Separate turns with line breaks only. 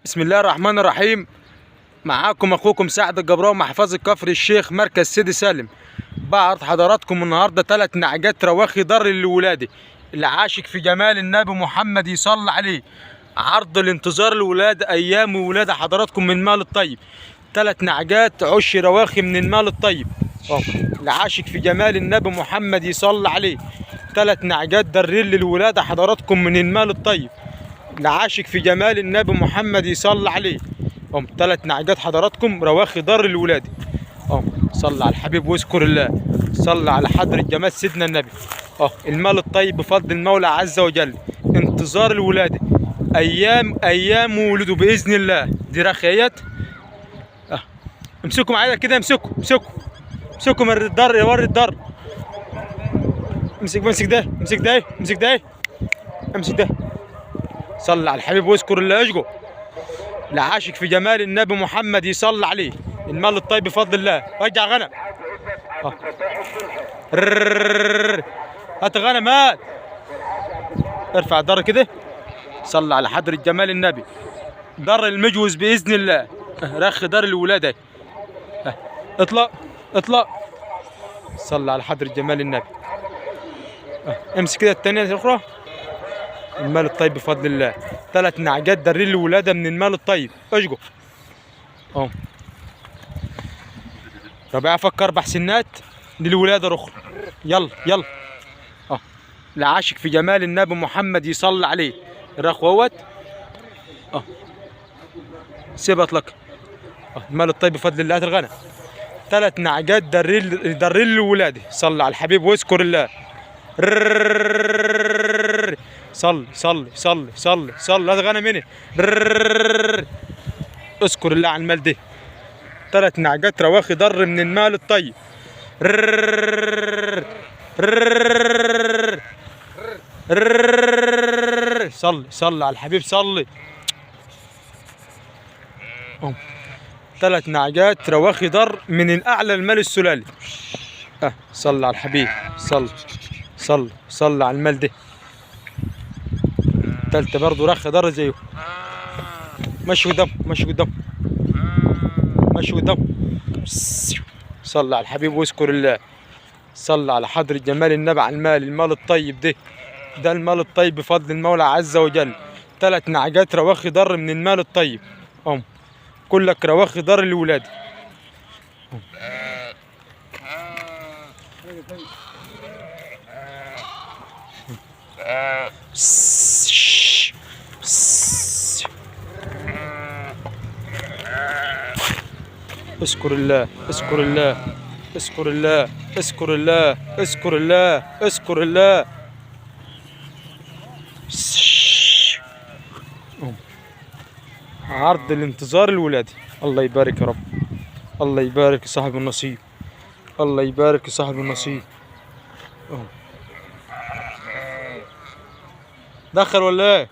بسم الله الرحمن الرحيم. معاكم اخوكم سعد الجبراوي، محافظة كفر الشيخ، مركز سيدي سالم. بعرض حضراتكم النهارده 3 نعجات رواخي در للولادة. اللي عاشق في جمال النبي محمد يصلي عليه. عرض الانتظار الولادة، ايام وولادة حضراتكم من مال الطيب. 3 نعجات عش رواخي من المال الطيب. اللي عاشق في جمال النبي محمد يصلي عليه. 3 نعجات درين للولادة حضراتكم من المال الطيب. اللي عاشق في جمال النبي محمد يصلي عليه. 3 نعجات حضراتكم رواخي در الولادة. صلى على الحبيب واذكر الله، صلى على حضرة جمال سيدنا النبي. المال الطيب بفضل المولى عز وجل. انتظار الولادة، ايام ولده باذن الله. دي رخيات. امسكوا معايا كده، امسكوا امسكوا امسكوا من الدر، يا وري الدر. امسك امسك ده، امسك ده، امسك ده، امسك ده. صلى على الحبيب واذكر الله. اشجو العاشق في جمال النبي محمد يصلي عليه. المال الطيب بفضل الله. رجع غنم. هات غنم، هات. ارفع الدر كده. صلى على حضرة جمال النبي. در المجوز باذن الله. رخ دار الولادة. اطلع اطلع. صلى على حضرة جمال النبي. امسك كده الثانية الاخرى. المال الطيب بفضل الله. 3 نعجات درين الولادة من المال الطيب. اشجو. ربيع فك 4 سنات للولاده الاخرى. يلا يلا. العاشق في جمال النبي محمد يصلي عليه. الرخوت. سيب اطلق. المال الطيب بفضل الله. هات الغنم. 3 نعجات درين للولاده. صلى على الحبيب واذكر الله. صلي صلي صلي صلي صلي. هات غنم هنا. اذكر الله على المال ده. 3 نعجات رواخي در من المال الطيب. صلي صلي على الحبيب صلي. 3 نعجات رواخي در من الاعلى المال السلالي. صلي على الحبيب، صلي صلي صلي على المال ده. التالتة برضو رخ در زيه. مشي قدام، مشي قدام، مشي قدام. صلي على الحبيب واذكر الله. صلي على حضرة جمال النبي على المال، المال الطيب ده. ده المال الطيب بفضل المولى عز وجل. 3 نعجات رواخي در من المال الطيب. كلك رواخي در لولادي. اذكر الله، اذكر الله، اذكر الله، اذكر الله، اذكر الله، اذكر الله. عرض الانتظار الولادي. الله يبارك يا رب، الله يبارك صاحب النصيب، الله يبارك صاحب النصيب. دخل ولا ايه؟